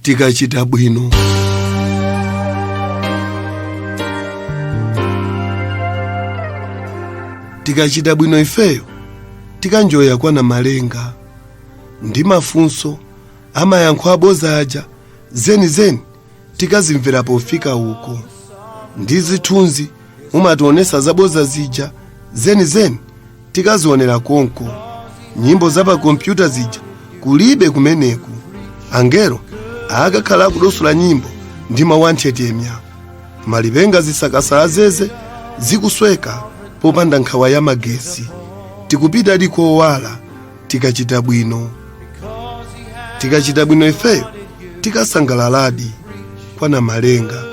Tikachita bwino, tikachita bwino ifeyo tikanjoya kwana malenga ndi mafunso amayankho aboza aja zenizeni tikazimvera pofika uko, ndi zithunzi mumationesa zaboza zija zenizeni tikazionera konko. Nyimbo za pa kompyuta zija kulibe kumeneku. Angelo akakhala akudosula nyimbo ndi mawu anthetemya, malipenga zisakasa azeze zikusweka popanda nkhawa ya magesi. Tikupita kowala tikachita bwino. Tikachita bwino ifeyo tikasangalaladi kwana malenga.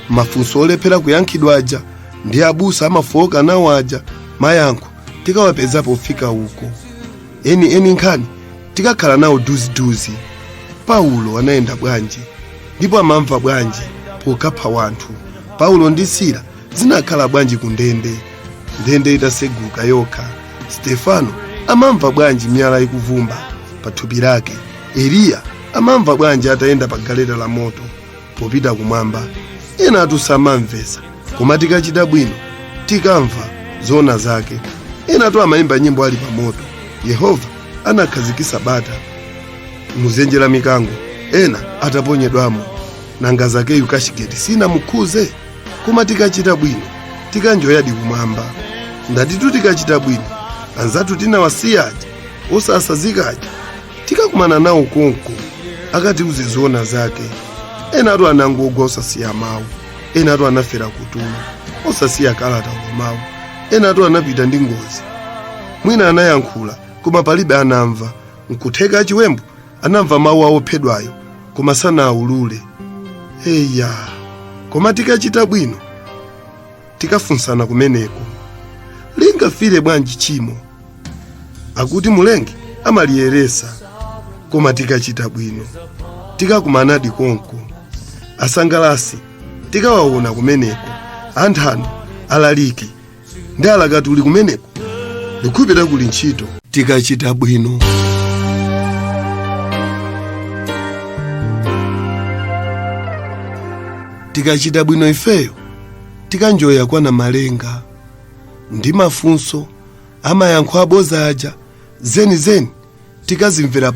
Mafunso olephera kuyankhidwa aja ndi abusa amafowoka nawo aja, mayankho tikawapeza pofika uko. Eni eni nkhani tikakhala nawo duziduzi. Paulo anayenda bwanji ndipo amamva bwanji pokapha wanthu? Paulo ndi Sila zinakhala bwanji ku ndende, ndende itaseguka yokha? Stefano amamva bwanji miyala ikuvumba pa thupi lake? Eliya amamva bwanji atayenda pa galeta la moto popita kumwamba? Ena atusamamvesa, koma tikachita bwino tikamva zoona zake. Enatu amayimba nyimbo ali pa moto. Yehova anakhazikitsa bata muzenje la mikango ena ataponyedwamo. Nanga Zakeyu kachigeti sinamukhuze? Koma tikachita bwino tikanjoyadi kumwamba. Ndatitu tikachita bwino anzathu tinawasiyaja osasazikaja tikakumana nawo konko akatiuze zoona zake. Enatu anangogwa osasiya mawu, enatu anafera kutulo osasiya kalata mawu, enatu anapita ndi ngozi. Mwina anayankhula koma palibe anamva. Nkutheka achiwembu anamva mawu awophedwayo koma sanawulule. Eya, koma tikachita bwino tikafunsana kumeneko. Lingafire bwanji chimo? Akuti mulengi amaliyeresa. Koma tikachita bwino tikakumanadi konko. Asangalasi tikawaona kumeneko, anthano alaliki ndi alakatuli kumeneko ndikupita kuli ntchito. Tikachita bwino, tikachita bwino ifeyo tikanjoya kwana malenga ndi mafunso amayankho aboza aja zenizeni tikazimvera.